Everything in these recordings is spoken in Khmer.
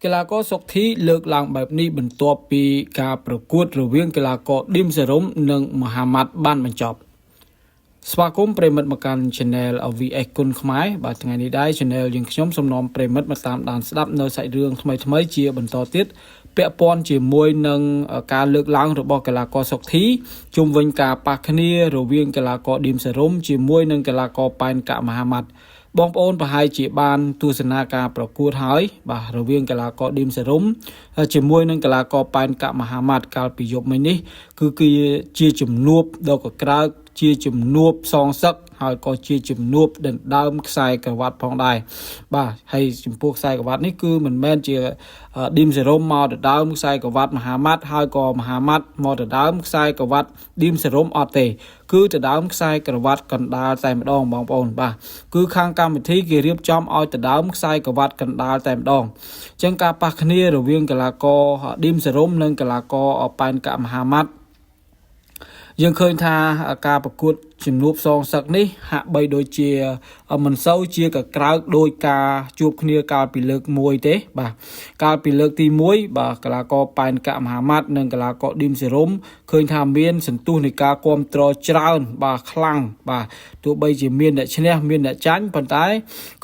កីឡាករសុកធីលើកឡើងបែបនេះបន្ទាប់ពីការប្រកួតរវាងកីឡាករឌីមសេរុំនិងមហាម៉ាត់បានបញ្ចប់ស្វាគមន៍ប្រិយមិត្តមកកាន់ Channel VS គុណខ្មែរបាទថ្ងៃនេះដែរ Channel យើងខ្ញុំសូមនាំប្រិយមិត្តមកតាមដានស្ដាប់នៅសាច់រឿងថ្មីៗជាបន្តទៀតពាក់ព័ន្ធជាមួយនឹងការលើកឡើងរបស់កីឡាករសុកធីជុំវិញការប៉ះគ្នារវាងកីឡាករឌីមសេរុំជាមួយនឹងកីឡាករប៉ែនកាក់មហាម៉ាត់បងប្អូនប្រហែលជាបានទស្សនាការប្រកួតហើយបាទរវាងកីឡាករឌីមសេរុំជាមួយនឹងកីឡាករប៉ែនកាក់មហាម៉ាត់កាលពីយប់មិញនេះគឺគឺជាជំនួបដ៏កក្រើកជាជំនួបសងសឹកហើយក៏ជាជំនួបដណ្ដើមខ្សែក្រវ៉ាត់ផងដែរបាទហើយចំពោះខ្សែក្រវ៉ាត់នេះគឺមិនមែនជាឌីមសេរុំមកដណ្ដើមខ្សែក្រវ៉ាត់មហាម៉ាត់ហើយក៏មហាម៉ាត់មកដណ្ដើមខ្សែក្រវ៉ាត់ឌីមសេរុំអត់ទេគឺដណ្ដើមខ្សែក្រវ៉ាត់កណ្ដាលតែម្ដងបងប្អូនបាទគឺខាងកម្មវិធីគេរៀបចំឲ្យដណ្ដើមខ្សែក្រវ៉ាត់កណ្ដាលតែម្ដងអញ្ចឹងការប៉ះគ្នារវាងកីឡាករឌីមសេរុំនិងកីឡាករប៉ែនកាក់មហាម៉ាត់យើងឃើញថាការប្រកួតជំនួបសងសឹកនេះហាក់បីដូចជាមិនសូវជាកក្រើកដោយការជួបគ្នាកាលពីលើកមួយទេបាទកាលពីលើកទី1បាទកីឡាករប៉ែនកាក់មហាម៉ាត់និងកីឡាករឌីមសេរុំឃើញថាមានសន្ទុះនៃការគ្រប់គ្រងច្រើនបាទខ្លាំងបាទទោះបីជាមានអ្នកឈ្នះមានអ្នកចាញ់ប៉ុន្តែ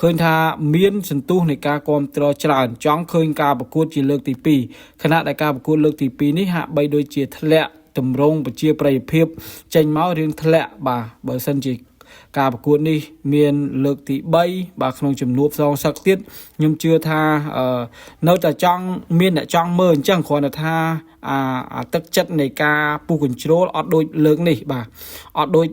ឃើញថាមានសន្ទុះនៃការគ្រប់គ្រងច្រើនចង់ឃើញការប្រកួតជាលើកទី2ខណៈដែលការប្រកួតលើកទី2នេះហាក់បីដូចជាធ្លាក់តម្រងប្រជាប្រិយភាពចេញមករៀងធ្លាក់បាទបើសិនជាការប្រកួតនេះមានលើកទី3បាទក្នុងជំនួបសងសឹកទៀតខ្ញុំជឿថានៅតែចង់មានអ្នកចង់មើលអញ្ចឹងគ្រាន់តែថាអាអាទឹកចិត្តនៃការពុះកញ្ជ្រោលអត់ដូចលើកនេះបាទអត់ដូច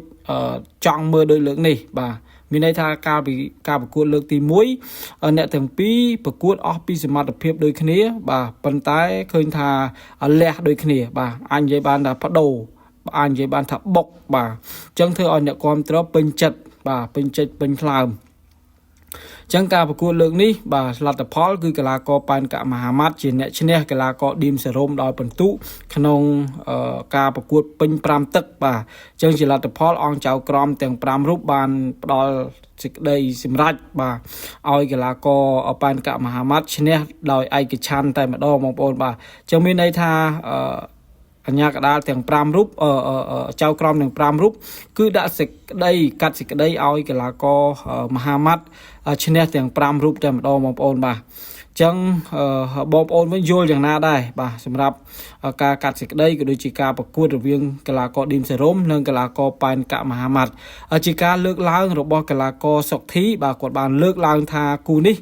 ចង់មើលដូចលើកនេះបាទមានន័យថាកាលពីការប្រកួតលើកទី1អ្នកទាំងពីរប្រកួតអស់ពីសមត្ថភាពដូចគ្នា បាទប៉ុន្តែឃើញថាលះដូចគ្នា បាទអាចនិយាយបានថាបដូរអាចនិយាយបានថាបុកបាទអញ្ចឹងធ្វើឲ្យអ្នកគាំទ្រពេញចិត្តបាទពេញចិត្តពេញថ្លើមចឹងការប្រកួតលើកនេះបាទលទ្ធផលគឺកីឡាករប៉ែនកាក់មហាម៉ាត់ជាអ្នកឈ្នះកីឡាករឌីមសេរ៉ូមដោយពិន្ទុក្នុងការប្រកួតពេញ5ទឹកបាទចឹងជាលទ្ធផលអង្គចៅក្រមទាំង5រូបបានផ្ដល់សេចក្តីសម្រេចបាទឲ្យកីឡាករប៉ែនកាក់មហាម៉ាត់ឈ្នះដោយឯកច្ឆន្ទតែម្ដងបងប្អូនបាទចឹងមានន័យថាអញ្ញាកដាលទាំង5រូបចៅក្រមទាំង5រូបគឺដាក់សេចក្តីកាត់សេចក្តីឲ្យកីឡាករមហាម៉ាត់ឈ្នះទាំង5រូបតែម្ដងបងប្អូនបាទចឹងបងប្អូនវិញយល់យ៉ាងណាដែរបាទសម្រាប់ការកាត់សេចក្តីក៏ដូចជាការប្រកួតរវាងកីឡាករឌីមសេរុំនិងកីឡាករប៉ែនកាក់មហាម៉ាត់ជាការលើកឡើងរបស់កីឡាករសុកធីបាទគាត់បានលើកឡើងថាគូនេះ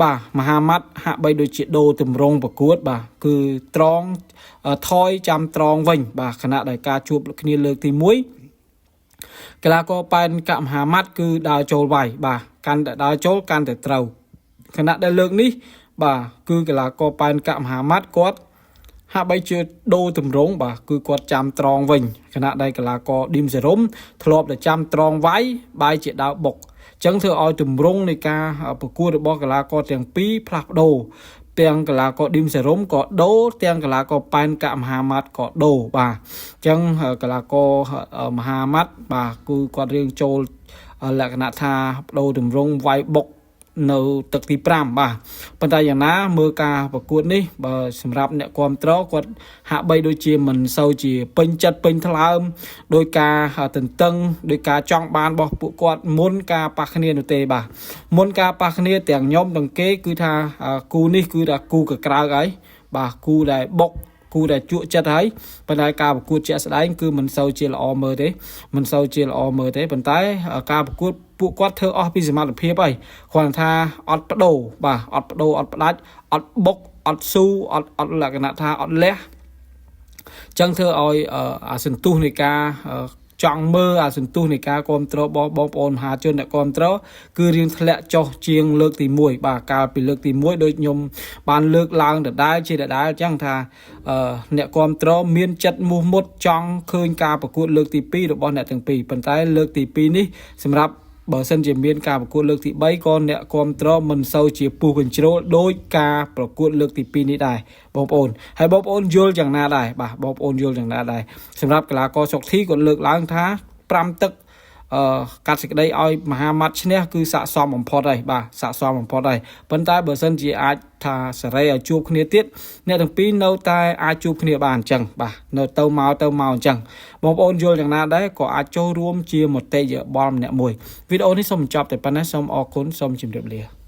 បាទមហាម៉ាត់ហាក់បីដូចជាដូរទម្រង់ប្រកួតបាទគឺត្រង់ថយចាំត្រង់វិញបាទខណៈដែលការជួបគ្នាលើកទី1កីឡាករប៉ែនកាក់មហាម៉ាត់គឺដើរចូលវាយបាទកាន់តែដើរចូលកាន់តែត្រូវខណៈដែលលើកនេះបាទគឺកីឡាករប៉ែនកាក់មហាម៉ាត់គាត់ហាក់បីជាដូរទម្រង់បាទគឺគាត់ចាំត្រង់វិញខណៈដែលកីឡាករឌីមសេរុំធ្លាប់តែចាំត្រង់វាយបាយជាដើរបុកចឹងធ្វើឲ្យទម្រង់នៃការប្រកួតរបស់កីឡាករទាំងពីរផ្លាស់ប្ដូរទាំងកីឡាករឌីមសេរុំក៏ដូរទាំងកីឡាករប៉ែនកាក់មហាម៉ាត់ក៏ដូរបាទអញ្ចឹងកីឡាករមហាម៉ាត់បាទគឺគាត់រៀងចូលលក្ខណៈថាបដូរទម្រង់វាយបុកនៅទឹកទី5បាទប៉ុន្តែយ៉ាងណាមើលការប្រកួតនេះបើសម្រាប់អ្នកគាំទ្រគាត់ហាក់បីដូចជាមិនសូវជាពេញចិត្តពេញថ្លើមដោយការទន្ទឹងដោយការចង់បានរបស់ពួកគាត់មុនការប៉ះគ្នានោះទេបាទមុនការប៉ះគ្នាទាំងខ្ញុំទាំងគេគឺថាគូនេះគឺថាគូកក្រើកហើយបាទគូដែលបុកគូដែលជក់ចិត្តហើយប៉ុន្តែការប្រកួតជាក់ស្ដែងគឺមិនសូវជាល្អមើលទេមិនសូវជាល្អមើលទេប៉ុន្តែការប្រកួតពួកគាត់ធ្វើអស់ពីសមត្ថភាពហើយគ្រាន់តែថាអត់បដូរបាទអត់បដូរអត់ផ្ដាច់អត់បុកអត់ស៊ូអត់អត់លក្ខណៈថាអត់លះចឹងធ្វើឲ្យអាសន្ទុះនៃការចង់មើលអាសន្ទុះនៃការគ្រប់គ្រងបងប្អូនមហាជនអ្នកគ្រប់គ្រងគឺរៀងធ្លាក់ចុះជាងលើកទី1បាទកាលពីលើកទី1ដូចខ្ញុំបានលើកឡើងដដែលជាដដែលអញ្ចឹងថាអ្នកគ្រប់គ្រងមានចិត្តមោះមុតចង់ឃើញការប្រកួតលើកទី2របស់អ្នកទាំងពីរប៉ុន្តែលើកទី2នេះសម្រាប់បើសិនជាមានការប្រកួតលើកទី3ក៏អ្នកគ្រប់គ្រងមិនសូវជាពុះកញ្ជ្រោលដោយការប្រកួតលើកទី2នេះដែរបងប្អូនហើយបងប្អូនយល់យ៉ាងណាដែរបាទបងប្អូនយល់យ៉ាងណាដែរសម្រាប់កីឡាករសុកធីគាត់លើកឡើងថា5ទឹក អឺកាត់សេចក្តីឲ្យមហាម៉ាត់ឈ្នះគឺស័កសមបំផុតហើយបាទស័កសមបំផុតហើយប៉ុន្តែបើសិនជាអាចថាសេរីឲ្យជួបគ្នាទៀតអ្នកទាំងពីរនៅតែអាចជួបគ្នាបានអញ្ចឹងបាទនៅទៅមកទៅមកអញ្ចឹងបងប្អូនយល់យ៉ាងណាដែរក៏អាចចូលរួមជាមតិយោបល់ម្នាក់មួយវីដេអូនេះសូមបញ្ចប់តែប៉ុណ្ណេះសូមអរគុណសូមជម្រាបលា។